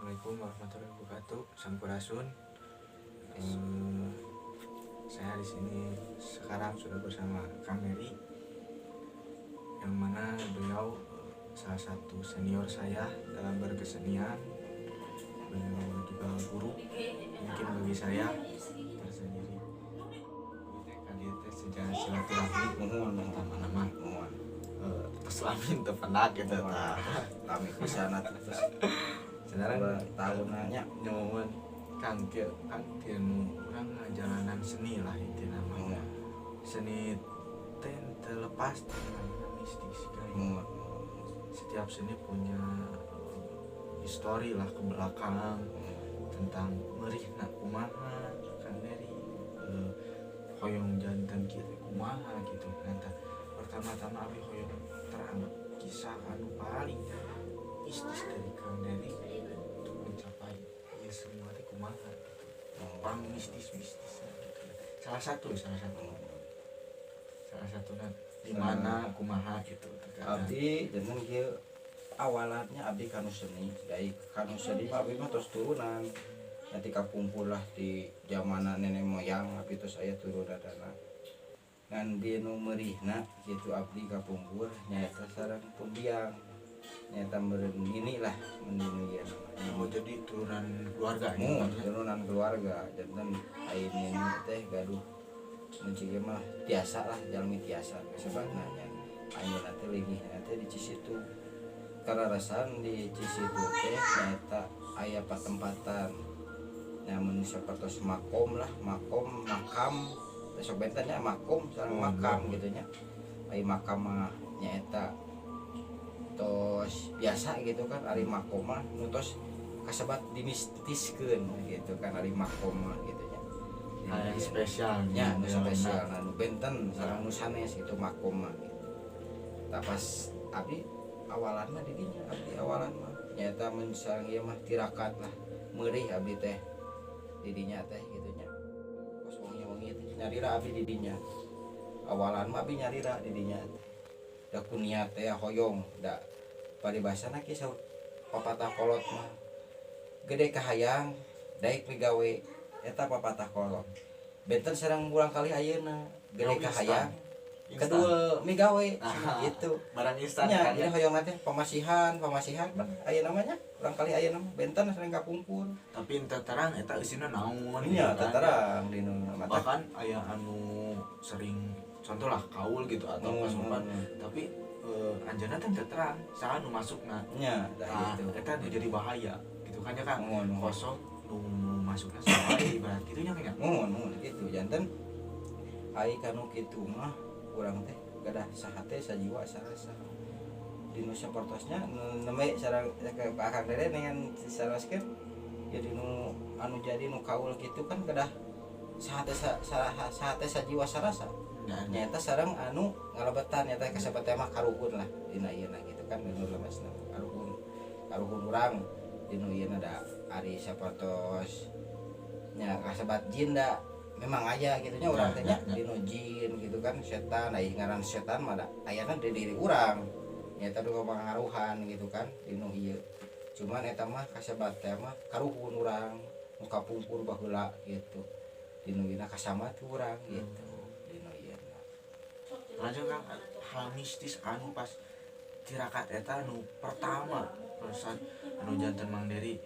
Assalamualaikum warahmatullahi wabarakatuh. Sampurasun. Saya di sini sekarang sudah bersama Kang Dery, yang mana beliau salah satu senior saya dalam berkesenian. Beliau juga guru mungkin bagi saya tersendiri. Kali itu sejarah silaturahmi. Muhun. Pertama nama Muhun. Tos lami teu pendak gitu tah. Lami pisan atuh terus. Sebenarnya tahunannya. Nyaman Kang, kieu Kang, tinu urang ngajalanan seni lah intina mah. Muhun. Seni teh terlepas dari mistis guys. Muhun. Setiap seni punya histori lah ke belakang tentang merihna kumaha Kang Dery hoyong janten kieu teh kumaha gitu. Nanti pertama-tama abi hoyong terang kisah anu paling mistis dari Kang Dery untuk mencapai ya semua teh kumaha gitu, pang mistis mistis gitu, salah satu di mana kumaha gitu terkadang. Abdi janten kieu, awalannya abdi kanu seni, dari kanu seni mah abdi mah terus turunan, nanti kapungkur lah, di zamanan nenek moyang abdi terus aya turunanana. Ngan di nu meurihna gitu, abdi kapungkur nyaeta sareng pembiang, nyaeta meureun nini lah mun ieu. Oh, jadi turunan keluarga ya, Mu Kang, ya? Turunan keluarga. Janten ai nini teh gaduh, mun cik mah tiasa lah, jalmi tiasa sebenarnya nya. Ayeuna teh leungihna teh di Cisitu. Kararasan di Cisitu teh nyaeta aya patempatan. Namun sapertos makom lah, makom, makam besok benten nya, makom sareng makam gitu nya. Ai makam mah nyaeta tos biasa gitu kan, ari makom mah nu tos kasebat dimistiskeun gitu kan, ari makom mah gitu nya. Hal yang spesial. Nya nu gitu, spesial, nah, nu benten sareng nu sanes gitu makom mah gitu. Tah, pas abdi awalan mah di dinya, abdi awalan mah nyaeta mun sareng ieu mah tirakat lah, meurih abdi teh di dinya teh gitu nya. Pas wengi-wengi teh nyarira abdi di dinya. Awalan mah abdi nyarira di dinya teh. Da ku niat teh hoyong, da paribasana kieu saur papatah kolot mah, gede kahayang daek migawe, eta papatah kolot. Benten sareng urang kali ayeuna, gede Oh, instan. kahayang Instan. kedul migawe Ah, gitu. Barang instan nya kan jadi ya. hoyong teh pamasihan, pamasihan kan aya namanya urang kali ayeuna mah benten sareng kapungkur. Tapi ente terang eta eusina naon nya gitu kan. Terang di nu mata. Bahkan aya anu sering contoh lah kaul gitu atau pasukan, tapi anjeunna teh teu terang saha nu masukna. Nya dah. Nah, gitu. Eta nu jadi bahaya gitu kan ya kan. Muhun, muhun. Kosong nu masukna saha ibarat kitu nya kan ya. Muhun, muhun gitu. Janten ai kanu kitu mah urang teh gadah sahate sajiwa sarasa di nu sapertosnya nembe sareng ke Akang Dede dengan saraskeun. Jadi nu anu jadi nu kaul kitu kan gadah sahate sahate sajiwa sarasa. Nyata sareng anu ngalebetan nyata kasebat teh mah karuhun lah dina ieu gitu kan, dinu lemesna karuhun, karuhun urang dinu ieu da. Ari sapertos nya kasebat jin da memang aya gitu nya urang teh nya. Dinu jin gitu kan, setan, ai ngaran setan mah da ayana di diri urang, nyata nu pangaruhan gitu kan dinu ieu. Cuman eta mah kasebat teh mah karuhun urang nu kapungkur baheula gitu, dinu ieu kasama tuh urang gitu dinu ieu. Lanjut Kang, hal mistis anu pas tirakat eta anu pertama pesan anu janten Mang Dery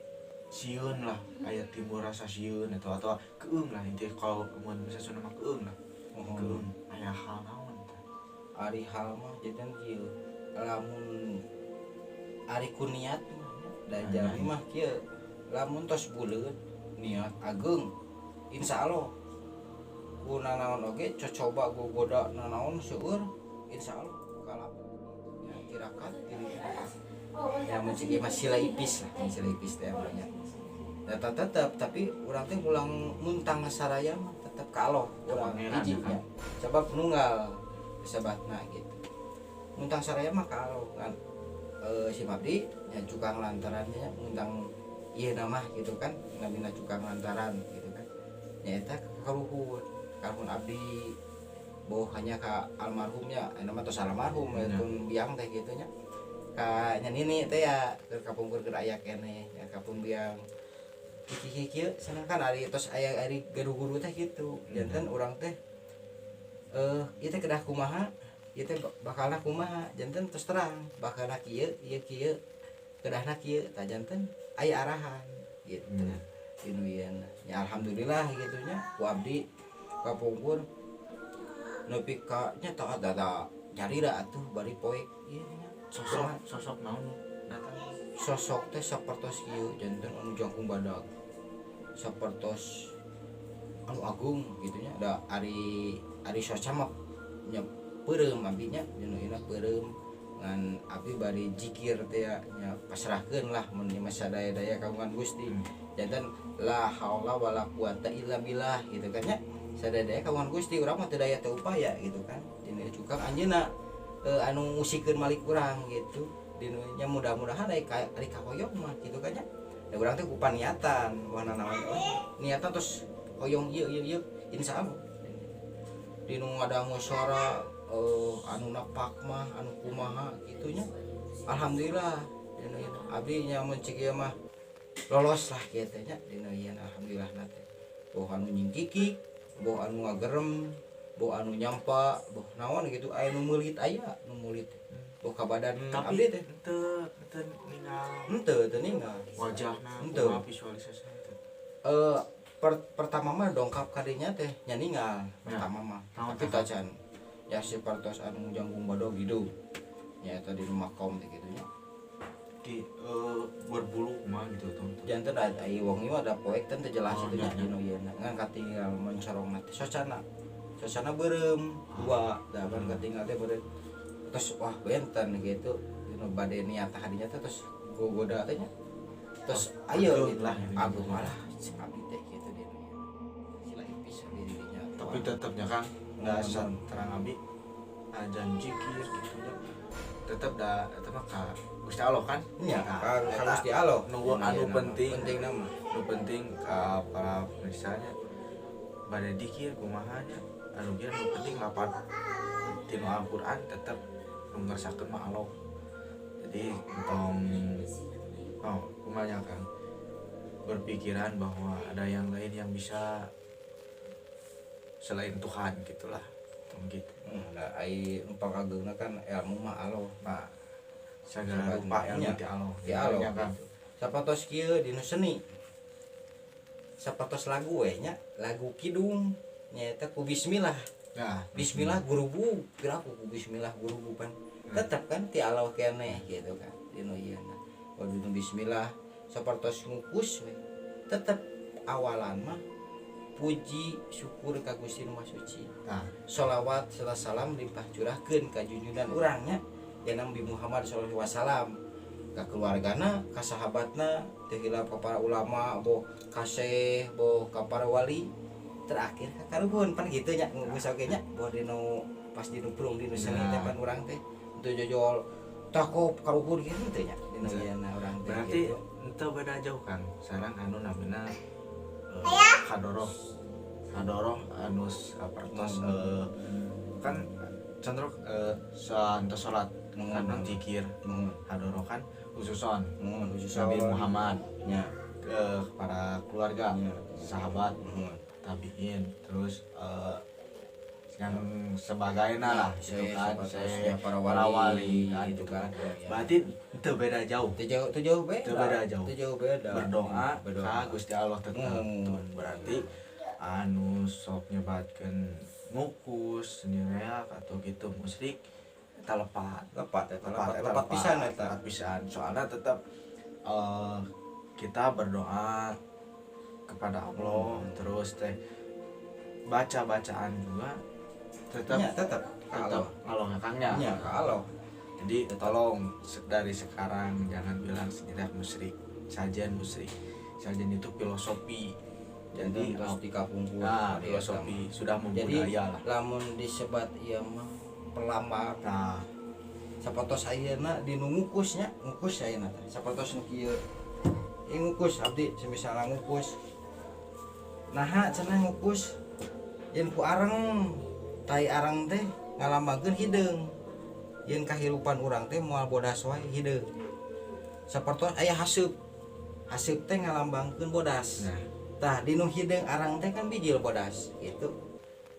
sieun lah, aya timbul rasa sieun atau keung lah intinya, kalau mun bisa Sunda mah keung lah. Muhun. Keung aya hal naon tah? Ari hal mah janten kieu, lamun ari ku niat mah da jalmi mah kieu, lamun tos buleud niat ageng, insyaallah ku nanaon oge cocoba gogoda nanaon seueur, insyaallah kalap ya tirakat diri ya. Mun cik ieu mah sila ipis lah, mun sila ipis teh namanya. Data tetep, tapi urang teh ulang muntang saraya mah tetep ka Allah urang. Pangeran, hiji ya kan? Nya sebab nunggal sebatna gitu, muntang saraya mah ka Allah kan. Si Mabdi nya cukang lantarannya muntang ieu nama gitu kan, nabina cukang lantaran gitu kan, nyaeta karuhun, karuhun abdi boh hanya ka almarhumnya, aya mah tos almarhum, pun biang teh gitu nya. Ka nya nini teh ya keur kapungkur keur aya keneh nya kapung biang kieu kieu cenah kan ari tos aya ari gaduh guru teh kitu. Janten urang teh ieu teh kedah kumaha, ieu teh bakalna kumaha, janten terus terang bakalna kieu ieu kieu kedahna kieu tah janten aya arahan gitu. Dinu ieu ya alhamdulillah gitu nya ku abdi kapungkur nepi ka nya taat dada nyarira atuh bari poek ieu nya. Sosok sosok naon datang? Sosok teh sapertos kieu, janten anu jangkung badag sapertos anu agung gitu nya. Da ari ari soca mah nya peureum abdi nya, dinu ieu peureum ngan abdi bari jikir teh ya, nya pasrahkeun lah mun ieu mah sadaya-daya kagungan Gusti. Janten la haula wala quwata illa billah gitu kan nya, sadaya kagungan Gusti, urang mah teu daya teu upaya gitu kan. Dinu cukang anjeunna anu ngusikeun malik urang gitu. Dinu nya mudah-mudahan ari ka ari kahoyong mah gitu kan nya. Da urang teh ku paniatan wah naon niatan terus hoyong ieu ieu ieu insyaallah. Dinu ngadangu suara anu napak mah anu kumaha gitu nya, alhamdulillah dinu ieu abdi nya mun cek ieu mah lolos lah kieu teh nya. Dinu ieu alhamdulillah na teh boh anu nyingkikik, boh anu ngagerem, boh anu nyampa, boh naon gitu, aya nu meulit, aya nu meulit boh ka badan Tapi abdi teh. Teu teu ningal? Henteu, teu ningal. Wajahna? Henteu. Kumaha visualisasi teu? Pertama mah dongkap kadinya teh nya ningal pertama mah. Naon tapi tah? Tacan ya sapertos anu jangkung badog gitu nya, eta di rumah kaum teh kitu nya. Di berbulu kumaha gitu tuh? Janten ada ai wong ieu ada poek teh teu jelas Oh, itu nya. nya, nya. Dinu ieu ngan katinggal mencorongna teh socana socana beureum dua da ban katinggal teh beureum terus wah benten gitu. Dinu bade niat hadinya teh terus gogoda teh nya terus ayo ageung gitu lah gitu. Ageung malah si abdi teh gitu dinu ieu sila pisan di dirinya. Tapi tetapnya Kang nggak terang abi ajan jikir gitu nya tetep da eta mah ka Gusti Allah kan. Nya. Nah, ka ka eta Gusti Allah. nu Dinu anu ieu nama. Penting. Penting nama. Nu penting ka para pemirsanya bade dikir kumaha nya anu ge nu penting lapan tinu Al-Qur'an tetep nu ngersakeun mah Allah. Jadi entong oh kumaha Kang berpikiran bahwa ada yang lain yang bisa selain Tuhan gitulah, tong gitu. Da ai nu pangageungna kan ilmu mah Allah. Nah, segala rupa ilmu ti Allah. Ti Allah. Ya, Kang. Gitu. Sapertos kieu dinu seni, sapertos lagu we nya, lagu kidung nyaeta ku bismillah. Nah. Bismillah gurubu piraku ku bismillah gurubu pan tetep kan ti Allah keneh gitu kan dinu ieu na. Oh, dinu bismillah sapertos ngukus we tetep awalan mah puji syukur ka Gusti Nu Maha Suci. Nah. Sholawat serta salam limpah curahkeun ka junjungan urang nya ya Nabi Muhammad sallallahu alaihi wasallam, ka keluargana, ka sahabatna, teu hilap ka para ulama, boh ka syekh, boh ka para wali, terakhir ka karuhun pan gitu nya ngugus oge nya boh dinu pas dinu prung dinu seni teh pan urang teh teu jojol takop karuhun gitu teh nya dinu Nah. ieu urang teh Berarti gitu. ente beda jauh Kang sareng anu namina hadoroh hadoroh anu sapertos kan contoh saantos salat kan zikir hadoroh kan khususon khusus Nabi Muhammad nya ke kepada keluarga, sahabat, tabiin, terus yang sebagainya lah gitu kan, saya para para wali, wali kan gitu gitu kan. kan. Berarti itu beda jauh. Teu jauh, teu jauh beda. Teu beda jauh. Teu jauh beda. Berdoa Berdoa. ka Gusti Allah tetep. Tuh, berarti anu sok nyebatkeun ngukus seni reak atau gitu musyrik eta lepat. Lepat eta, lepat, eta. Lepat pisan eta. Lepat pisan soalnya tetep kita berdoa kepada Allah terus teh baca bacaan juga tetap Nya, tetep ka tetap Allah. Allah Kang nya. Nya, ka Allah. Jadi tolong dari sekarang jangan bilang seni reak musyrik, sajian musyrik. Sajian itu filosofi. Jadi terus di kapungkur nah, ari eta filosofi mah. Sudah Jadi membudaya lah. Lamun disebat ieu mah pelambang. Nah. Sapertos ayeuna dinu ngukus nya, ngukus ayeuna teh. Sapertos nu kieu. Ieu ngukus abdi semisalna ngukus. Naha cenah ngukus? Yen ku areng, tai areng teh ngalambangkeun hideung. Yen kahirupan urang teh moal bodas wae hideung. Sapertos aya haseup. Haseup teh ngalambangkeun bodas. Nah. Tah dinu hideung arang teh kan bijil bodas gitu.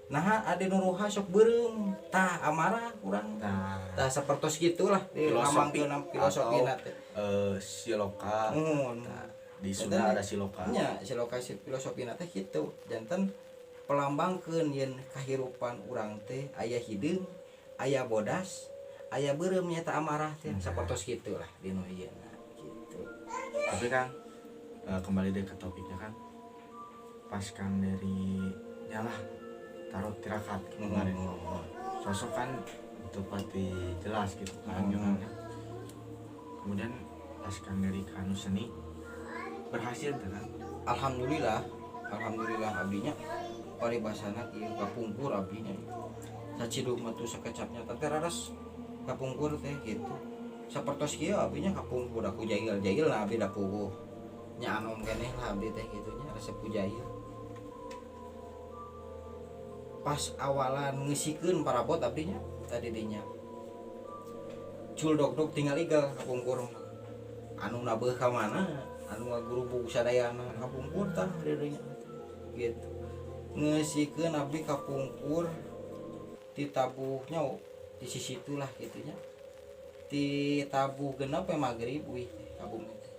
Nah, adi nu ruha sok beureum. Tah amarah urang. Nah. Tah sapertos gitulah Filosofi dilambangkeun filosofina teh. Siloka. Muhun. Nah, di Sunda ada siloka. Nya, siloka filosofina teh kitu. Janten pelambangkeun yen kahirupan urang teh aya hideung, aya bodas, aya beureum nyaeta amarah teh. Sapertos kitu lah dinu ieu gitu. Tapi Kang, kembali deh ke topiknya Kang. Pas Kang dari nyalah taruh tirakat kemarin. Sosok kan itu pasti jelas gitu kan, gimana. Kemudian pas Kang dari kanu seni berhasil tuh kan? Alhamdulillah, alhamdulillah abdinya paribasana kieu kapungkur abdinya. Saciduk mah tuh sakecapnya teh raras kapungkur teh gitu. Sapertos kieu abdinya kapungkur aku jail-jail lah abdi da puguh. Nya anom keneh lah abdi teh kitu nya resep ku jail. Pas awalan ngeusikeun parabot abdinya tadi dinya. Cul dok-dok tinggal igal kapungkur. Anu nabeuh ka mana? Anu ngagurubug sadayana kapungkur tah di dinya gitu. Ngeusikeun abdi kapungkur ti tabuhnya di sisi itulah gitunya. Ti tabuh genep we magrib wih kabung teh.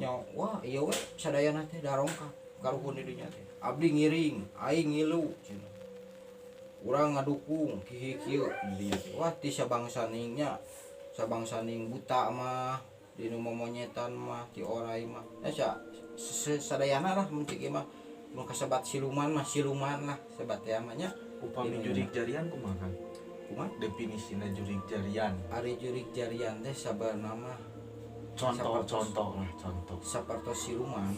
Nya wah ieu we sadayana teh darongkap karuhun di dinya teh. Abdi ngiring, aing ngilu cenah. Urang ngadukung kieu kieu di dinya teh. Wah ti sabangsaning nya. Sabangsaning buta mah dinu momonyetan mah ti orai mah. Ya sadayana lah mun cik ieu mah. Mun kasebat siluman mah siluman lah sebat teh mah nya. Upami jurig jarian kumaha Kang? Kumaha? Definisina jurig jarian. Ari jurig jarian teh sabarna mah contoh, contoh lah, contoh. Sapertos siluman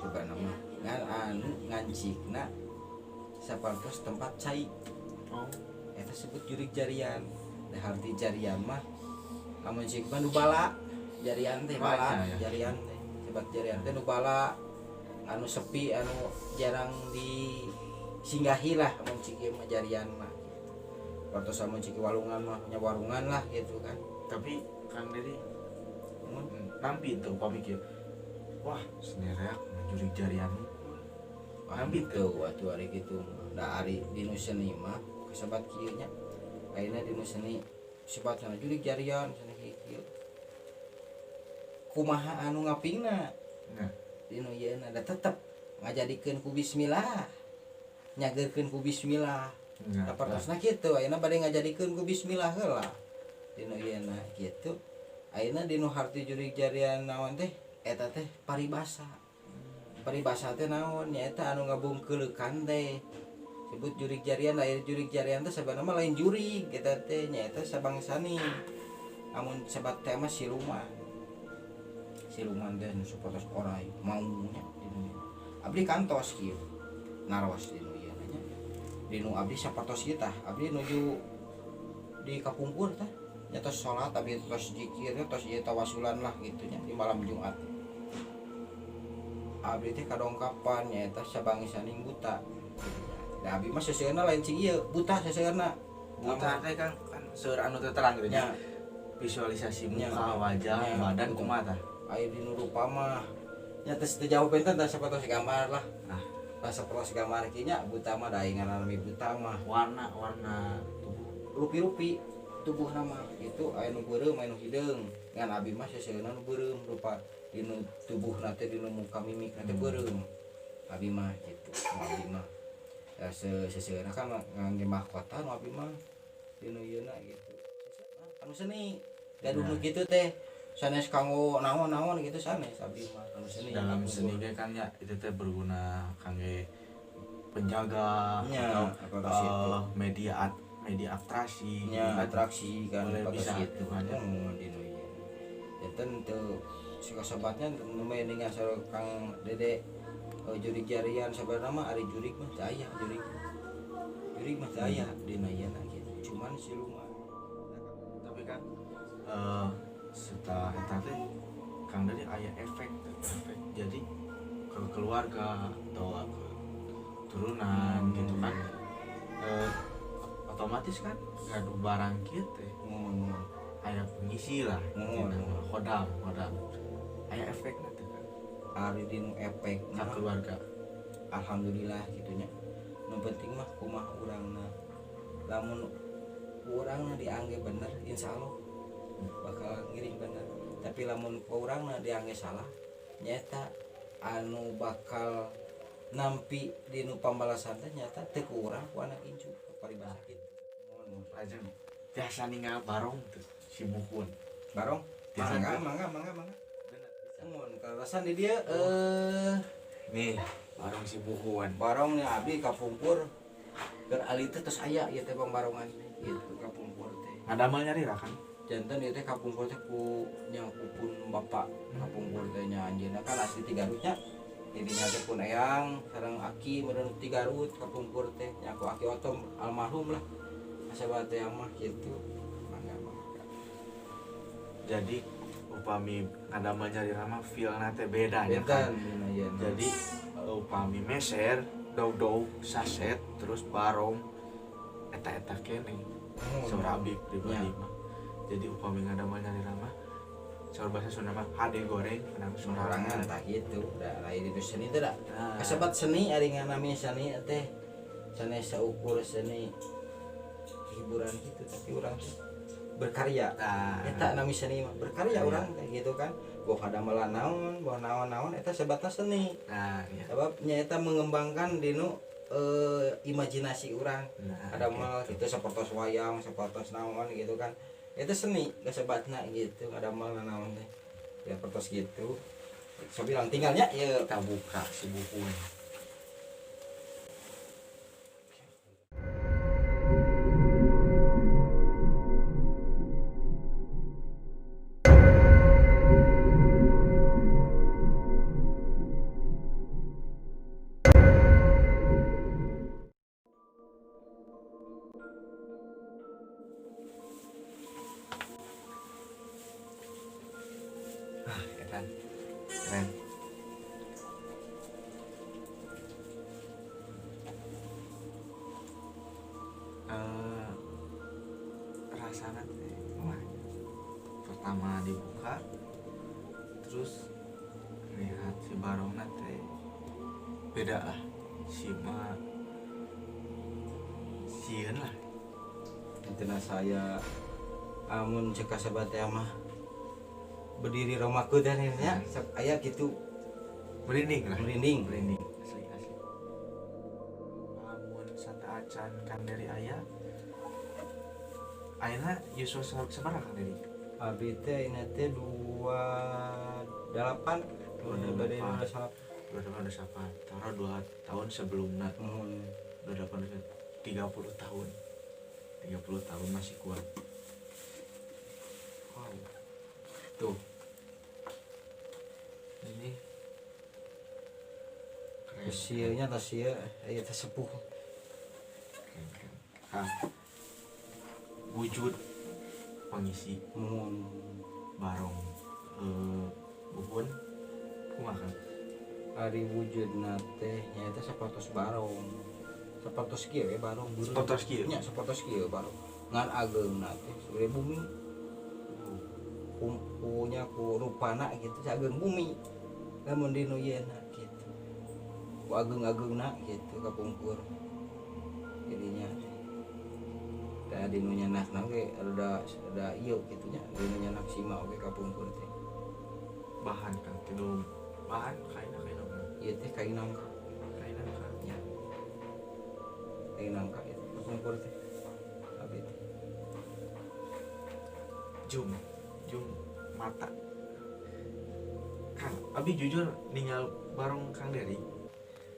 sabarna mah. Ngan anu ngancikna sapertos tempat cai. Oh. Eta sebut jurig jarian. Da harti jarian mah lamun cik mah nu bala. Jarian teh bala, Oh, iya, iya. jarian teh. Sebat jarian teh nu bala anu sepi anu jarang disinggahi lah mun cik ieu mah jarian mah gitu. Sapertos lamun cik walungan mah nya warungan lah gitu kan. Tapi Kang Dedi Mun nampi tuh upami kieu. Wah, seni reak jurig jarian. Nampi tuh atuh ari kitu mah. Da ari dinu seni mah kasebat kieu nya. Ayeuna dinu seni sebatna jurig jarian cenah kieu. Kumaha anu ngapingna? Nah. Dinu ieuna da tetep ngajadikeun ku bismillah. Nyageurkeun ku bismillah. Nah, Sapertosna kitu ayeuna bade ngajadikeun ku bismillah heula. Dinu ieuna kitu. Ayeuna dinu harti jurig jarian naon teh? Eta teh paribasa. Paribasa teh naon? Nyaeta anu ngabungkeuleukan teh. Sebut jurig jarian, lain jurig jarian teh sabanna mah lain jurig eta teh nyaeta sabangsani. Amun sebat teh mah siluman. Siluman teh nu sapertos orai maunya dinu ieu. Abdi kantos kieu. Naros dinu ieu nya. Dinu abdi sapertos ieu tah, abdi nuju di kapungkur tah. Nya tos salat abdi tos zikir tos ieu tawasulan lah gitu nya di malam Jumat. Abdi teh kadongkapan nyaeta sabangsaning buta. Da abdi mah seseueurna lain cing ieu, buta seseueurna. Buta teh Kang kan seueur anu teu terang gitu nya. Nya. Visualisasi Nya. muka, wajah, Nya. badan kumaha tah? Aya dinu rupa mah nya teh teu jauh benten tah sapertos gambar lah. Nah. Tah sapertos gambar kieu nya buta mah da aing ngalami buta mah. Warna, warna tubuh. Rupi-rupi tubuhna mah gitu aya nu beureum aya nu hideung. Ngan abi mah seseueurna nu beureum rupa dinu tubuhna teh dinu muka mimikna teh beureum. Abi mah gitu, nu abi mah. Ya seseueurna kan ngangge mahkota nu abi mah dinu ieuna gitu. Anu seni gaduh nu kitu teh sanes kanggo naon-naon gitu sanes abdi mah anu seni. Dalam seni ge kan ya itu teh berguna kangge penjaga Nya, atau, apa itu? media atraksi Nya, gitu kan. atraksi kan, Boleh apa bisa gitu kan ya. Oh, dinu ieu. Janten teu sikasobatnya nu dengan sareng Kang Dede jurig jarian sabarna mah ari jurig mah teu aya jurig. Jurig mah teu aya dina ieu na gitu. Cuman siluman. Tapi kan setelah eta teh Kang Dede aya efek, efek jadi ke keluarga atau ke turunan gitu kan. Otomatis kan gaduh barang kieu teh. Muhun. Aya pengisi lah. Khodam, khodam. Aya efekna teh kan. Ari dinu efek ka keluarga. Alhamdulillah gitunya. Nu penting mah kumaha urangna. Lamun urangna diangge bener, insyaallah bakal ngiring bener. Tapi lamun urangna diangge salah, nyata anu bakal nampi dinu pambalasan teh nyata teu ku urang ku anak incu paribasa kitu. Lajeng tiasa ninggal barong teh si buhun. Barong? Mangga, mangga, mangga, mangga. Mun kalasan di dieu nih barong si buhun. Barong nih abdi kapungkur keur alit teh tos aya ieu teh pambarongan gitu kapungkur teh. Ngadamel nyarira kan? Janten ieu teh kapungkur teh ku nya pun bapak kapungkur teh nya anjeunna kan asli ti Garutnya. Didinya teh pun eyang sareng aki meureun ti Garut kapungkur teh nya ku aki otom almarhum lah. Asa teh mah kitu. Mangga mangga. Jadi upami ngadamel nyarira mah feel-na teh beda nya kan. Jadi upami meser dog-dog saset terus barong eta-eta keneh. Saur abdi pribadi mah. Jadi upami ngadamel nyarira mah saur bahasa Sunda mah hade goreng menang sorangan tah kitu. Da lain itu seni teh da. Kasebat seni ari nganami seni teh sanes saukur seni hiburan gitu tapi urang teh berkarya. Eta nami seni mah berkarya urang teh gitu kan. Boh kadamelan naon, boh naon-naon eta sebatna seni. Nah, iya. Sebab nya eta mengembangkan dinu imajinasi urang. Nah, kadamel gitu sapertos wayang, sapertos naon gitu kan. Eta seni kasebatna gitu, kadamel naon teh. Ya pertos gitu. So bilang tinggalnya ya kita buka si bukunya. Keren. Rasanya teh wah, pertama dibuka terus lihat si barongna teh beda lah, si ma sieun lah. Intina saya amun cek kasebat teh mah berdiri romaku dan nya aya gitu merinding lah, merinding asli asli. Lamun santa acan kan dari ayah ayeuna yuswa sabaraha kan dari abdi teh ayeuna teh 28 28 taruh 2 tahun sebelumna. 28 30 tahun 30 tahun masih kuat. Wow. Tuh. Ini keren. Sieunya tas ieu aya teh sepuh. Keren. Ah. Wujud pengisi barong buhun kumaha kan? Ari wujudna teh nyaeta sapertos barong. Sapertos kieu we barong. Sapertos kieu. Nya sapertos kieu barong. Ngan ageungna teh segede bumi. Punya ku rupana gitu sageung bumi. Lamun dinu yeuna gitu. Ku ageung-ageungna gitu kapungkur. Jadinya da dinu nyanakna ge rada rada ieu kitu nya, dinu nyanak sima oge kapungkur teh. Bahan kan tinu bahan kaina kaina. Ieu teh kain nangka. Kain nangka. Nya. Kain nangka ieu kapungkur teh. Abdi teh. Jum mata. Kang, abi jujur ninggal barong Kang Dery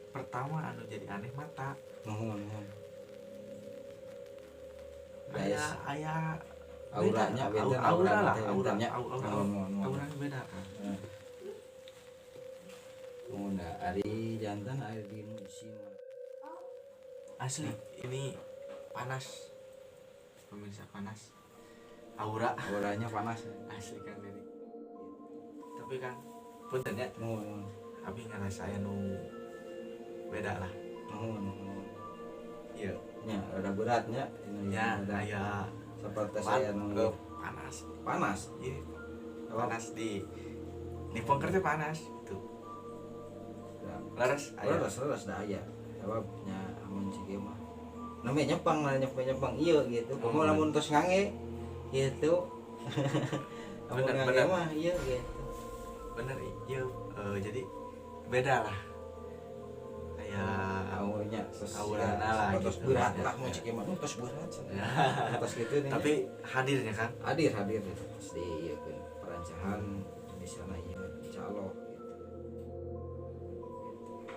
pertama anu jadi aneh mata. Nuhun nuhun. Aya auranya beda, aura lah, aura aura beda kan. Nuhun ari jantan ari di sima. Asli ini panas. Pemirsa panas. Auranya panas asli Kang Dery. Tapi kan punten ya. Nuhun. Abi ngerasa aya nu beda lah. Nuhun nuhun. Iya. Nya rada beratnya ini. Ya, rada aya seperti saya nu panas. Panas. Iya. Panas di pengker teh panas gitu. Laras aya. Leres leres dah aya. Sebab nya amun cik mah namanya nyepang lah, nyepang nyepang iya gitu. Komo lamun tos ngange gitu. Lamun Bener, ngange bener. mah iya gitu. Bener iya, jadi beda lah. Kayak Auranya tos Aurana lah tos gitu. berat lah mun cik mah tos berat cenah. Tos gitu nih. Tapi hadirnya kan hadir hadir terus di ieu keun perancahan di sana ieu insyaallah gitu.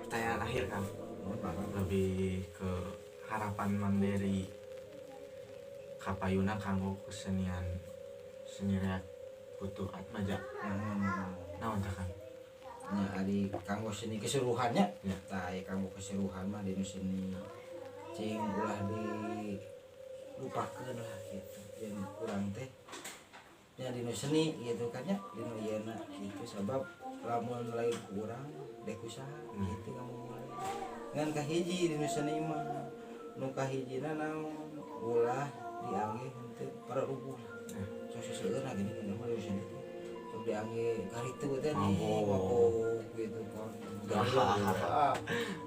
Pertanyaan akhir kan Mohon maaf. Lebih ke harapan Mang Dery kapayuna kanggo kesenian seni reak Putu Atmaja naon tah Kang? Nya ari kanggo seni keseluruhannya. Ya. Tah aya kanggo keseluruhan mah dinu seni cing ulah dilupakeun lah gitu. Yen kurang teh nya dinu seni gitu kan nya dinu ieuna gitu sebab lamun lain kurang dek usaha gitu kamu mulai. Ngan kahiji dinu seni mah nu kahijina naon ulah diangge henteu pararuguh. Sok seseueurna gini kan mah dinu seni teh. Sok diangge karitu teh nih Mabok. mabok gitu kan.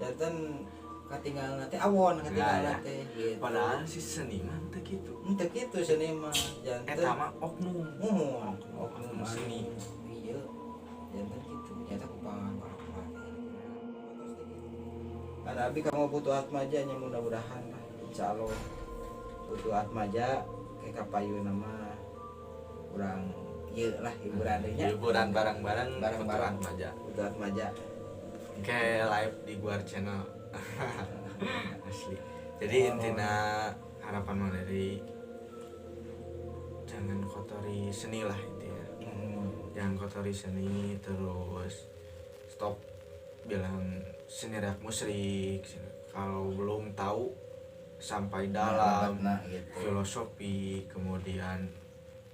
Janten katinggalna teh awon katinggalna Ya, ya. teh gitu. Padahal si seniman teh gitu. Henteu kitu seni mah janten. Eta mah oknum. Muhun, Oknum oknum seni. Iya. Janten kitu nyata kupangan para pelatih. Kan abi kamu Putu Atmaja nya mudah-mudahan lah insyaallah Putu Atmaja ke kapayuna mah urang ieu lah hiburan deui nya. Hiburan bareng-bareng. Bareng-bareng. Putu Atmaja. Putu Atmaja. Kayak live di Guar Channel. Asli. Jadi Oh. intinya harapan Mang Dery jangan kotori seni lah intinya. Jangan kotori seni, terus stop bilang seni reak musrik kalau belum tahu sampai dalam Nah, gitu. filosofi, kemudian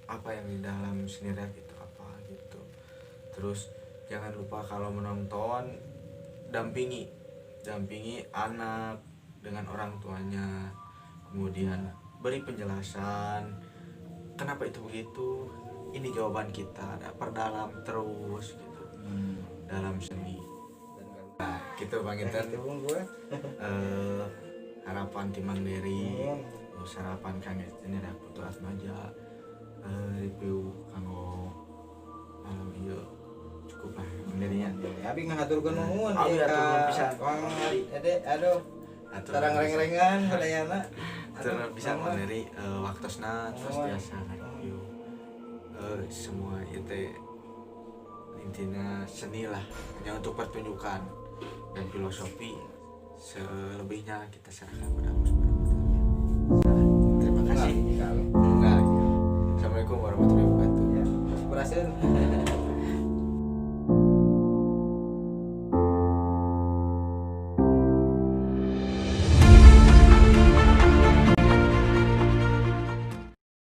apa yang di dalam seni reak itu apa gitu. Terus jangan lupa kalau menonton dampingi dampingi anak dengan orang tuanya, kemudian beri penjelasan kenapa itu begitu, ini jawaban kita, perdalam terus gitu dalam seni. Dan kan Nah, gitu Bang Inten. gitu Bung gue. Harapan ti Mang Dery, terus harapan Kang ini ada Putu Atmaja, review kanggo malam ieu cukup lah Mang Dery nya. Abi ngahaturkeun nuhun Abi ieu hatur ka nuhun pisan. Kang Ede aduh Atur tarang nuhun pisan. reng-rengan sadayana. Atur Aduh, bisa Mang nuhun. Dery, waktosna terus Nuhun. biasa review. Semua itu intinya seni lah, hanya untuk pertunjukan dan filosofi selebihnya kita serahkan pada Allah Subhanahu wa taala. Terima kasih. Kalau Enggak. Assalamualaikum warahmatullahi wabarakatuh. ya, berhasil.